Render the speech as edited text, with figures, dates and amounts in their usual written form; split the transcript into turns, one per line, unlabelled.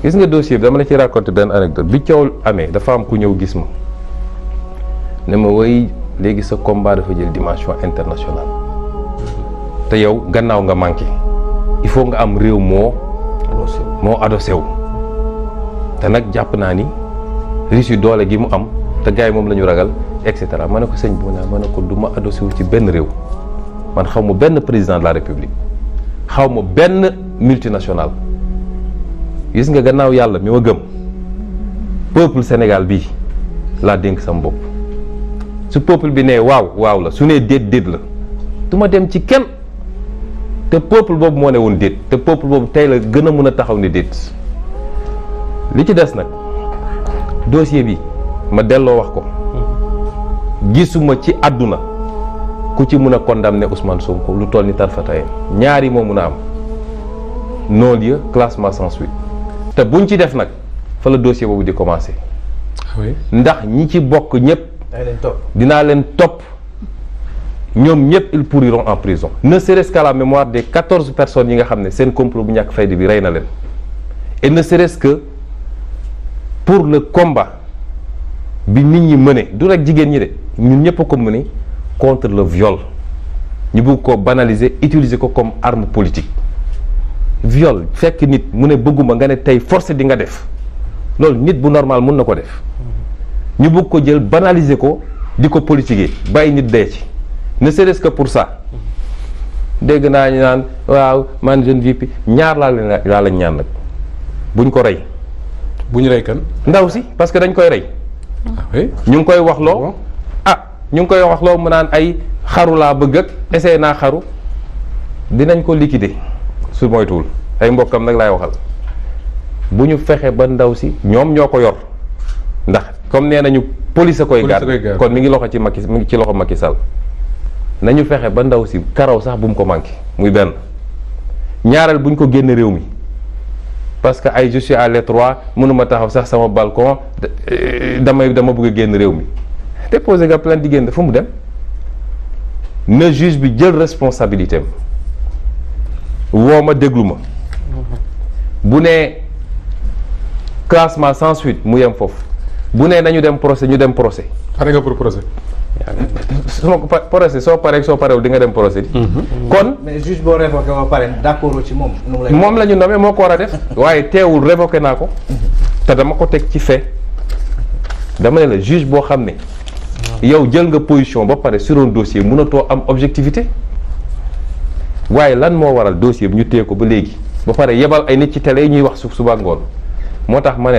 gis nga dossier bi dama la ci raconter benn anecdote bi coow amee dafa am ku ñëw gis ma ne ma woy léegi sa combat dafa jël dimension internationale te yow gannaaw nga manqué il faut nga am réew moo adossé wu te nag jàpp naa ni Russie doole gi mu am te gars yi moom la ñu ragal et cetera ma ne ko sëñ bi ma ne ko du ma adossé wu ci benn réew man xaw ma benn président de la république xaw ma benn multinational gis nga gannaaw yàlla mi ma gëm peuple Sénégal bii laa dénk sama bopp su peuple bi nee waaw la su nee déet la du ma dem ci kenn te peuple boobu moo ne woon déet te peuple boobu tey la gën a mën a taxaw ne déet li ci des nag dossier bi ma delloo wax ko gisuma ci àdduna ku ci mën a condamner Ousmane Sonko lu toll ni tarfatayeen ñaari moo mën a am non-lieu classement sans suite te buñ ci def nag fa la dossier boobu di commencer ndax ñi ci bokk ñëpp dinaa leen topp ñoom ñëpp ils pourriront en prison ne serait-ce qu'à la mémoire des 14 personnes yi nga xam ne seen complot bu ñàkk fayda bi rey na leen et ne serait-ce que pour le combat bi nit ñi mëne du rek jigéen ñi de ñun ñëpp a ko mëne contre le viol ñu bëgg ko banaliser utiliser ko comme arme politique viol fekk nit mu ne bëgguma nga ne tey forcé di nga def loolu nit bu normal mun na ko def ñu bëgg ko jël banaliser ko di ko politiquer bàyyi nit dee ci ne serait-ce que pour ça dégg naa ñu naan waaw man jeune VP ñaar laa lañ ñaan nag buñ ko rey.
buñ rey kan.
ndaw si parce que dañ koy rey. ñu ngi koy wax loo ñu ngi koy wax loo mu naan ay xaru laa bëgg ak essayé naa xaru dinañ ko liquider su moytuwul ay mbokkam nag laay waxal bu ñu fexe ba ndaw si ñoom ñoo ko yor ndax comme nee nañu police a koy gàdd kon mi ngi loxo ci Macky mi ngi ci loxo Macky Sall nañu fexe ba ndaw si karaw sax bu mu ko manqué muy benn ñaareel bu ñu ko génn réew mi parce que ay je suis à l'étroit mënuma taxaw sax sama balcon dama bëgg a génn réew mi déposé nga plainte di génn fu mu dem na juge bi jël responsabilité am woo ma déglu ma bu nee classement sans suite mu yem foofu bu nee nañu dem procès ñu dem procès.
pare nga pour procès.
procès soo paree soo parewul di nga dem procès. kon
mais juge boo révoqué ba pare d'accord ci moom.
moom la ñu nommé moo ko war a def. waaye teewul révoqué naa ko. te dama ko teg ci fait dama ne la juge boo xam ne. yow jël nga position ba pare sur un dossier mënatoo am objectivité waaye lan moo waral dossier bi ñu téye ko ba léegi ba pare yebal ay nit ci télé yi ñuy wax suba ngoon moo tax ma ne